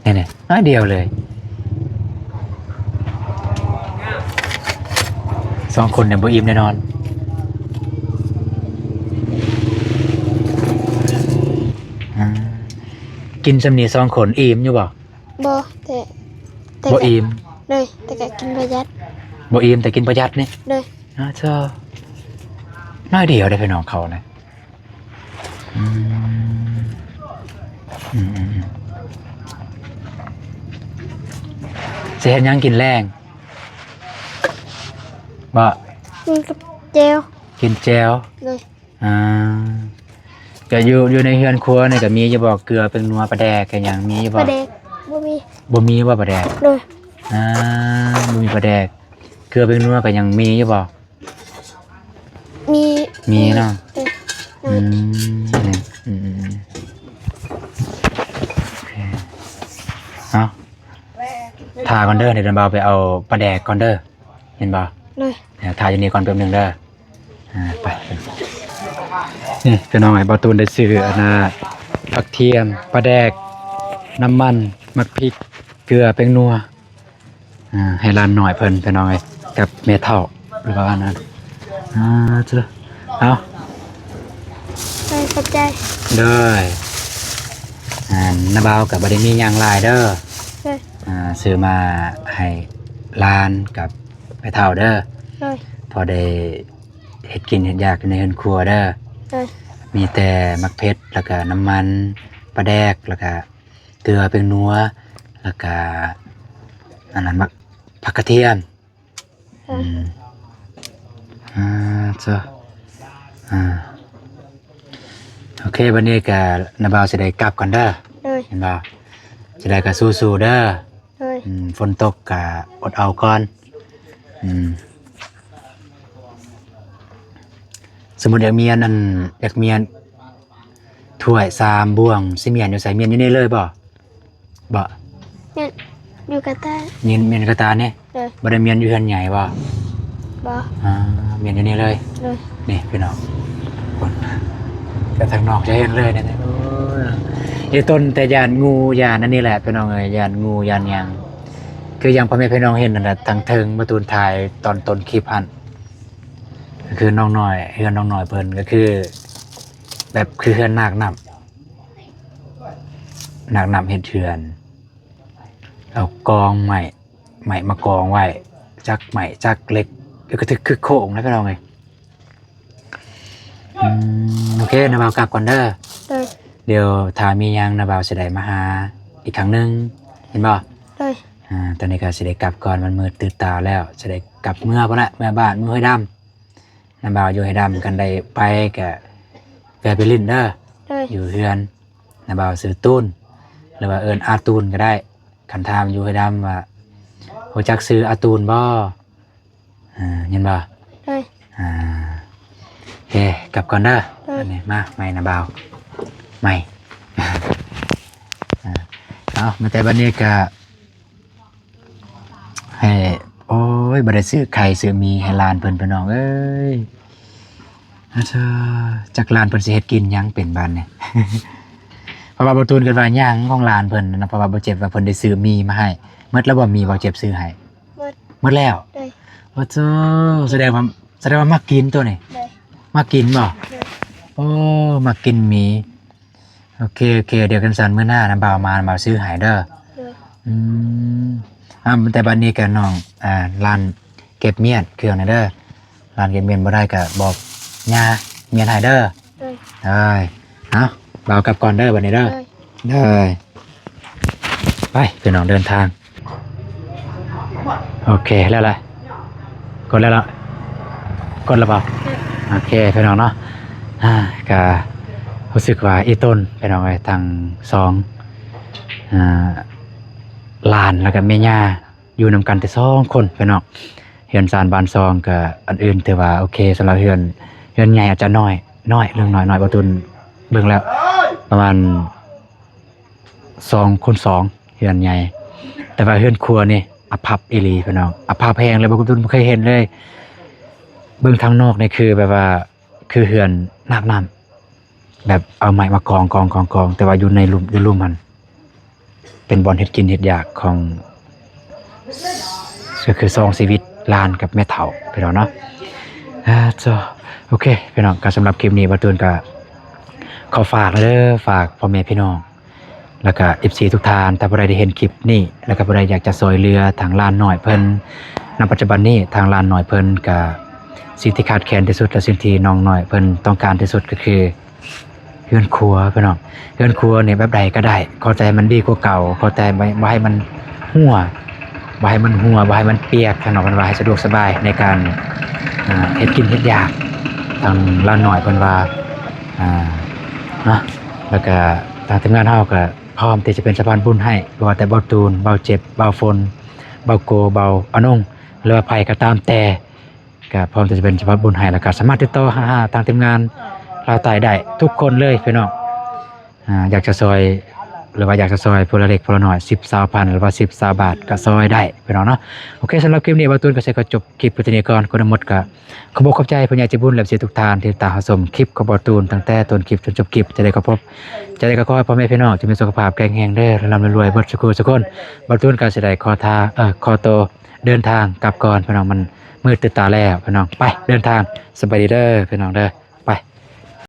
ນີ້ໆ ໜ້ອຍດຽວເລີຍ ສອງຄົນນີ້ບໍ່ອີ່ມແນ່ນອນ. ອືມ ກິນຊ່ຳນີ້ສອງຄົນອີ່ມຢູ່ບໍ່? ບໍ່ ແຕ່ ແຕ່ ບໍ່ອີ່ມ. ໂດຍ ແຕ່ກະກິນປະຢັດ. ບໍ່ອີ່ມແຕ່ກິນປະຢັດນີ້. ໂດຍ. ອ້າ ເຈົ້າ ໜ້ອຍດຽວເດ້ພີ່ນ້ອງເຂົ້ານະ. ອືມ ອືມ ອືມ ອືມ ຊິເຮັດຫຍັງກິນແລງບໍ່? ກິນກັບແຈ່ວ. ກິນແຈ່ວ. ໂດຍ. ອ່າ ກະຢູ່ ຢູ່ໃນເຮືອນຄົວນີ້ກະມີຢູ່ບໍ່? ເກືອ ແປ້ງນົວ ປາແດກ ກະຫຍັງມີຢູ່ບໍ່? ປາແດກບໍ່ມີ. ບໍ່ມີບໍ່ປາແດກ? ໂດຍ. ອ່າ ບໍ່ມີປາແດກ ເກືອ ແປ້ງນົວ ກະຍັງມີຢູ່ບໍ່? ມີ ມີເນາະ. ເອີ ອືມ ອືມ ອືມ ອືມ ໂອເຄ ເອົາ ຖ້າກ່ອນເດີ ດຽວນ້າບ່າວໄປເອົາປາແດກກ່ອນເດີ ເຫັນບໍ່? ໂດຍ. ຖ້າຢູ່ນີ້ກ່ອນແປັບໜຶ່ງເດີ. ອ່າ ໄປ ນີ້ພີ່ນ້ອງເອີຍ ບ່າວຕູນໄດ້ຊື້ອັນນ່າ ຜັກທຽມ ປາແດກ ນ້ຳມັນ ໝາກພິກ ເກືອ ແປ້ງນົວ ອ່າ ໃຫ້ຫຼານນ້ອຍເພິ່ນ ພີ່ນ້ອງເອີຍ ກັບແມ່ເຖົ້າ ຫຼືວ່າອັນນັ້ນ ອ່າ ເຈົ້າ ເອົາ ໂດຍ ຂອບໃຈ ໂດຍ. ອ່າ ນ້າບ່າວກໍບໍ່ໄດ້ມີຫຍັງຫຼາຍເດີ ໂດຍ ອ່າ ຊື້ມາໃຫ້ຫຼານກັບແມ່ເຖົ້າເດີ ໂດຍ ພໍໄດ້ເຮັດກິນເຮັດຢາກຢູ່ໃນເຮືອນຄົວເດີ ໂດຍ ມີແຕ່ໝາກເຜັດ ແລ້ວກະນ້ຳມັນ ປາແດກ ແລ້ວກະ ເກືອ ແປ້ງນົວ ແລ້ວກະ ອັນນັ້ນ ໝາກ ຜັກກະທຽມ ເອີ ອືມ ອ່າ ເຈົ້າ ອ່າ ໂອເຄ ບັດນີ້ກະນ້າບ່າວຊິໄດ້ກັບກ່ອນເດີ ໂດຍ ເຫັນບໍ່? ຊິໄດ້ກະສູ້ໆເດີ ໂດຍ ອືມ ຝົນຕົກກະອົດເອົາກ່ອນ ອືມ ສົມມຸດຢາກມຽນ ອັນ ຢາກມຽນ ຖ້ວຍຊາມບ່ວງ ຊິມ້ຽນຢູ່ໃສ? ມ້ຽນຢູ່ນີ້ເລີຍບໍ່? ບໍ່ ມ້ຽນຢູ່ກະຕ່າ ມ້ຽນ ມ້ຽນກະຕ່ານີ້ ໂດຍ ບໍ່ໄດ້ມ້ຽນຢູ່ເຮືອນໃຫຍ່ບໍ່? ບໍ່ ອ່າ ມ້ຽນຢູ່ນີ້ເລີຍ ໂດຍ ນີ້ພີ່ນ້ອງ ຄົນ ແຕ່ທາງນອກຈະເຫັນເລີຍນີ້ ໂອ້ຍ ອີຕົນແຕ່ຢ້ານງູ ຢ້ານອັນນີ້ແຫຼະ ພີ່ນ້ອງເອີຍ ຢ້ານງູ ຢ້ານຫຍັງ ຄືຢ່າງພໍ່ແມ່ພີ່ນ້ອງເຫັນນັ້ນແຫຼະ ທາງເທິງ ບ່າວຕູນຖ່າຍຕອນຕົ້ນຄລິບຫັ້ນ ກໍຄືນ້ອງນ້ອຍ ເຮືອນນ້ອງນ້ອຍເພິ່ນ ກໍຄື ແບບຄືເຮືອນນາກນ້ຳ ນາກນ້ຳເຮັດເຮືອນ ເອົາກອງໄມ້ ໄມ້ມາກອງໄວ້ ຈັກໄມ້ຈັກເຫຼັກ ແລ້ວກໍຖືກຄຶກໂຄ້ງນະພີ່ນ້ອງເອີຍ. ອືມ ໂອເຄ ນ້າບ່າວກັບກ່ອນເດີ ໂດຍ ດຽວຖ້າມີຫຍັງນ້າບ່າວຊິໄດ້ມາຫາອີກຄັ້ງໜຶ່ງ ເຫັນບໍ່? ໂດຍ ອ່າ ຕອນນີ້ກໍຊິໄດ້ກັບກ່ອນ ມັນມືດຕື່ນຕາແລ້ວ ຊິໄດ້ກັບເມືອພຸ້ນແຫຼະ ເມືອບ້ານ ເມືອຫ້ວຍດຳ. ນ້າບ່າວຢູ່ຫ້ວຍດຳ ຄັນໄດ້ໄປກະແວ່ໄປຫຼິ້ນເດີ ໂດຍ ຢູ່ເຮືອນນ້າບ່າວຊື່ຕູນ ຫຼືວ່າເອີ້ນອາຕູນກໍໄດ້. ຄັນຖາມຢູ່ຫ້ວຍດຳວ່າ ຮູ້ຈັກຊື່ອາຕູນບໍ່? ເອີ ແມ່ນບໍ່? ໂດຍ ອ່າ ເອີ ກັບກ່ອນເດີ. ໂດຍ ອັນນີ້ມາໃໝ່ນະບ່າວ ໃໝ່ ອ່າ ເອົາ ມາແຕ່ບັດນີ້ກະ ໃຫ້ ໂອ້ຍ ບໍ່ໄດ້ຊື້ໄຂ່ຊື້ໝີ່ໃຫ້ຫຼານເພິ່ນ ພີ່ນ້ອງເອີຍ. ອາ ຈັກຫຼານເພິ່ນຊິເຮັດກິນຫຍັງເປັນບາດນີ້ ເພາະວ່າບໍ່ຕູນກໍວ່າຫຍັງຂອງຫຼານເພິ່ນນະ ເພາະວ່າບໍ່ເຈັບວ່າເພິ່ນໄດ້ຊື້ໝີ່ມາໃຫ້. ໝົດແລ້ວບໍ່ ໝີ່ບໍ່ເຈັບຊື້ໃຫ້? ໝົດ ໝົດແລ້ວ? ໂດຍ ໂອ້ໂຕ ສະແດງວ່າ ສະແດງວ່າມັກກິນໂຕນີ້? ໂດຍ ມັກກິນບໍ່? ໂດຍ ໂອ້ ມັກກິນໝີ່. ໂອເຄ ໂອເຄ ດຽວຄັນຊັ້ນມື້ໜ້ານະ ບ່າວມາ ບ່າວຊື້ໃຫ້ເດີ. ໂດຍ ອືມ ອ່າ ແຕ່ບັດນີ້ກະນ້ອງ ອ່າ ຮ້ານເກັບມ້ຽນເຄື່ອງນະເດີ. ຮ້ານເກັບມ້ຽນບໍ່ໄດ້ກະບອກຍ່າມ້ຽນໃຫ້ເດີ. ໂດຍ ໂດຍ ເອົາ ບ່າວກັບກ່ອນເດີບັດນີ້ເດີ. ໂດຍ ໂດຍ ໄປ ພີ່ນ້ອງເດີນທາງ. ໂອເຄ ແລ້ວລະ ກົດແລ້ວລະ ກົດແລ້ວບໍ່? ໂອເຄ ພີ່ນ້ອງເນາະ ອ່າ ກະຮູ້ສຶກວ່າອີ່ຕົນ ພີ່ນ້ອງເອີຍ ທັງສອງ ອ່າ ຫຼານ ແລ້ວກະແມ່ຍ່າຢູ່ນຳກັນແຕ່ສອງຄົນ ພີ່ນ້ອງ. ເຮືອນຊານບ້ານຊ່ອງກະ ອັນອື່ນຖືວ່າໂອເຄ. ສຳລັບເຮືອນ ເຮືອນໃຫຍ່ອາດຈະນ້ອຍ ນ້ອຍ ເລື່ອງນ້ອຍ ນ້ອຍ ບໍ່ຕູນເບິ່ງແລ້ວປະມານ ສອງຄູນສອງ ເຮືອນໃຫຍ່ ແຕ່ວ່າເຮືອນຄົວນີ້ອະພັບອີ່ຫຼີ ພີ່ນ້ອງ ອະພັບແຮງເລີຍ. ບໍ່ ບໍ່ເຄີຍເຫັນເລີຍ. ເບິ່ງທາງນອກນີ້ຄືແບບວ່າ ຄືເຮືອນນາກນ້ຳ ແບບເອົາໄມ້ມາກອງໆໆໆ ແຕ່ວ່າຢູ່ໃນລຸ່ມ ຢູ່ລຸ່ມຫັ້ນ ເປັນບ່ອນເຮັດກິນເຮັດຢາກຂອງ ກໍຄືສອງຊີວິດ ຫຼານກັບແມ່ເຖົ້າ ພີ່ນ້ອງເນາະ. ອ່າ ໂອເຄ ພີ່ນ້ອງ ກໍສຳລັບຄລິບນີ້ ບ່າວຕູນກໍຂໍຝາກເດີ ຝາກພໍ່ແມ່ພີ່ນ້ອງ ແລ້ວກໍເອັຟຊີທຸກທ່ານ ຖ້າຜູ້ໃດໄດ້ເຫັນຄລິບນີ້ ແລ້ວກໍຜູ້ໃດຢາກຈະຊ່ອຍເຫຼືອທາງຫຼານນ້ອຍເພິ່ນ ນະປັດຈຸບັນນີ້ທາງຫຼານນ້ອຍເພິ່ນກໍ ສິ່ງທີ່ຂາດແຄນທີ່ສຸດ ແລະ ສິ່ງທີ່ນ້ອງນ້ອຍເພິ່ນຕ້ອງການທີ່ສຸດກໍຄື ເຮືອນຄົວ ພີ່ນ້ອງ. ເຮືອນຄົວນີ້ແບບໃດກໍໄດ້ ຂໍແຕ່ໃຫ້ມັນດີກວ່າເກົ່າ ຂໍແຕ່ບໍ່ ບໍ່ໃຫ້ມັນຮົ່ວ ບໍ່ໃຫ້ມັນຮົ່ວ ບໍ່ໃຫ້ມັນປຽກ ພີ່ນ້ອງ ເພິ່ນວ່າໃຫ້ສະດວກສະບາຍໃນການ ອ່າ ເຮັດກິນເຮັດຢາກ. ທາງຫຼານນ້ອຍເພິ່ນວ່າ ອ່າ ເນາະ ແລ້ວກະທາງທີມງານເຮົາກະພ້ອມທີ່ຈະເປັນສະພານບຸນໃຫ້ ບໍ່ວ່າແຕ່ບ່າວຕູນ ບ່າວເຈັບ ບ່າວຝົນ ບ່າວໂກ ບ່າວອານົງ ຫຼືວ່າໃຜກໍຕາມແຕ່ ກະພ້ອມທີ່ຈະເປັນສະພານບຸນໃຫ້ ແລ້ວກະສາມາດຕິດຕໍ່ຫາທາງທີມງານລາວໃຕ້ໄດ້ທຸກຄົນເລີຍ ພີ່ນ້ອງ. ອ່າ ຢາກຈະຊ່ອຍ ຫຼືວ່າຢາກຈະຊ່ອຍຜູ້ລະເລັກຜູ້ລະນ້ອຍ ສິບ ຊາວພັນ ຫຼືວ່າສິບ ຊາວບາດ ກະຊ່ອຍໄດ້ ພີ່ນ້ອງເນາະ. ໂອເຄ ສຳລັບຄລິບນີ້ ບ່າວຕູນກໍຊິຂໍຈົບຄລິບໄວ້ເທົ່ານີ້ກ່ອນ. ກ່ອນອື່ນໝົດກໍ ຂອບອົກຂອບໃຈຜູ້ໃຫຍ່ໃຈບຸນ ແລະ ເອັຟຊີທຸກທ່ານທີ່ຕິດຕາມຮັບຊົມຄລິບຂອງບ່າວຕູນ ຕັ້ງແຕ່ຕົ້ນຄລິບຈົນຈົບຄລິບ. ຈັ່ງໃດກໍຂໍໃຫ້ພໍ່ແມ່ພີ່ນ້ອງ ຈົ່ງມີສຸຂະພາບແຂງແຮງເດີ ລ່ຳໆລວຍໆເບິດສູ່ຄູ່ສູ່ຄົນ. ບ່າວຕູນກໍຊິໄດ້ຂໍທາ ເອີ ຂໍໂຕເດີນທາງກັບກ່ອນ ພີ່ນ້ອງ ມັນມືດຕື່ນຕາແລ້ວ ພີ່ນ້ອງ. ໄປ ເດີນທາງ ສະບາຍດີເດີ ພີ່ນ້ອງເດີ.